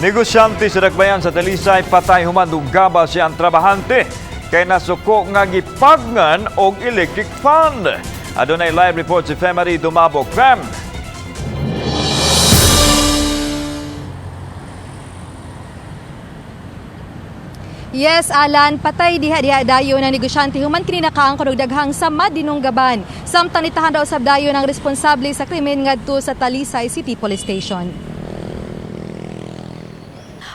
Negosyante sa Dakbayan sa Talisay patay human gaba siyang trabahante kay nasuko nga gipagngan og electric fan. Adunay live report si Femary Dumabok. Fem! Yes, Alan, patay diha diha dayon ang negosyante human kini nakaangkon og daghang sama dinunggaban. Samtang nitahan raw usab dayon ang responsable sa krimen ngadto sa Talisay City Police Station.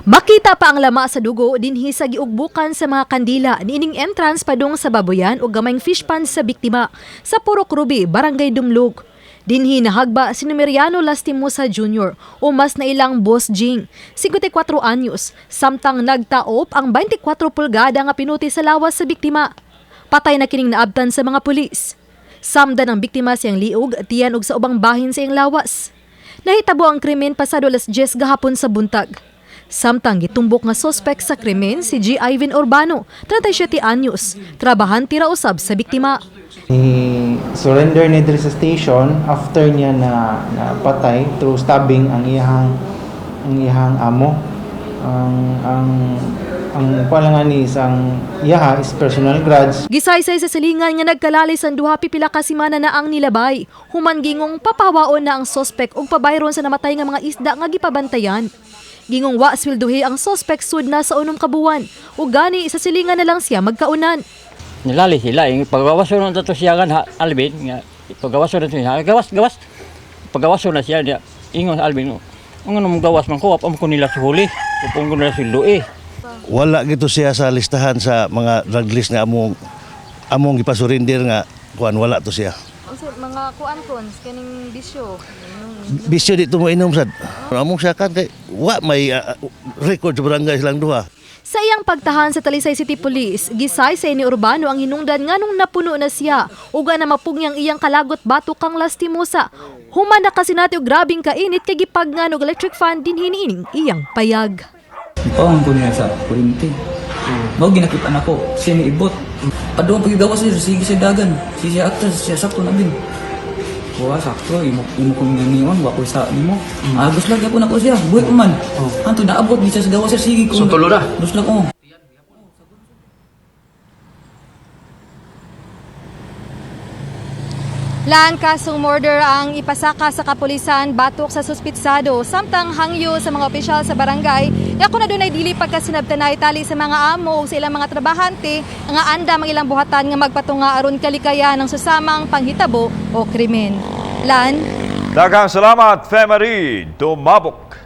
Makita pa ang lama sa dugo dinhi sa giugbukan sa mga kandila niining entrance padung sa babuyan ug gamayng fish pond sa biktima sa Purok Ruby, Barangay Dumlog. Dinhi nahagba si Numeriano Lastimosa Jr. o mas na ilang Boss Jing, 54 anyos, samtang nagtaop ang 24 pulgada nga pinuti sa lawas sa biktima. Patay na kining naabtan sa mga pulis. Samdan ang biktima siyang liog, tiyan og sa ubang bahin sa iyang lawas. Nahitabo ang krimen pasado alas 10 gahapon sa buntag. Samtang gitumbok nga sospek sa krimen si G. Ivan Urbano, 37 anyos, trabahante ra usab sa biktima. I-surrender ni diri sa station after niya na napatay through stabbing ang iyahang amo. Ang kuan lang ni isang iyaha is personal grudge. Gisaysay sa silingan nga nagkalalis ang duha pipila ka semana na ang nilabay. Human gingong papawaon na ang sospek ug pabayron sa namatay nga mga isda nga gipabantayan. Gingong wa swelduhi ang sospek sud na sa unom ka buwan ug gani sa silingan na lang siya magkaunan. Nilali sila yung pagawaso na to siya kan Alvin nga pagawaso na siya gawas gawas pagawaso na siya niya ingon sa Alvin, ang ano mong gawas man ko apam ko nila sa huli upong ko nila sa luи. Wala gito siya sa listahan sa mga drug list nga among among gipasurinder nga kuan, wala to siya. Mga kuan cons kaning bisyo. Bisyo dito mo inom sad. Among siya kan kay wa may record sa barangay silang duha. Sa iyang pagtahan sa Talisay City Police, gisaysay ni Urbano ang hinungdan nganong napuno na siya ug na mapugyang iyang kalagot batok kang Lastimosa. Human na kasinati og grabing kainit kay gipagngan og electric fan dinhi niining iyang payag. Ipawang ko niya sa kuryente. Mao ginakita nako, siya ni ibot. Padung pagigawas niya, sige siya dagan. Sige siya atras, siya sakto na bin. Kuha sakto, imo imo kong niyon, wa ko sa nimo. Agos lang gyapon ako siya, buhi pa man. Anto naabot di siya sa gawas siya sige ko. So tulo ra. Dus lang oh. Lan kasong murder ang ipasaka sa kapulisan batok sa suspitsado samtang hangyo sa mga opisyal sa barangay nga kung adunay dili pagkasinabtanay tali sa mga amo o sa ilang mga trabahante nga andam ang ilang buhatan nga magpatunga aron kalikayan ng susamang panghitabo o krimen. Lan. Daghang salamat, Femary Dumabok.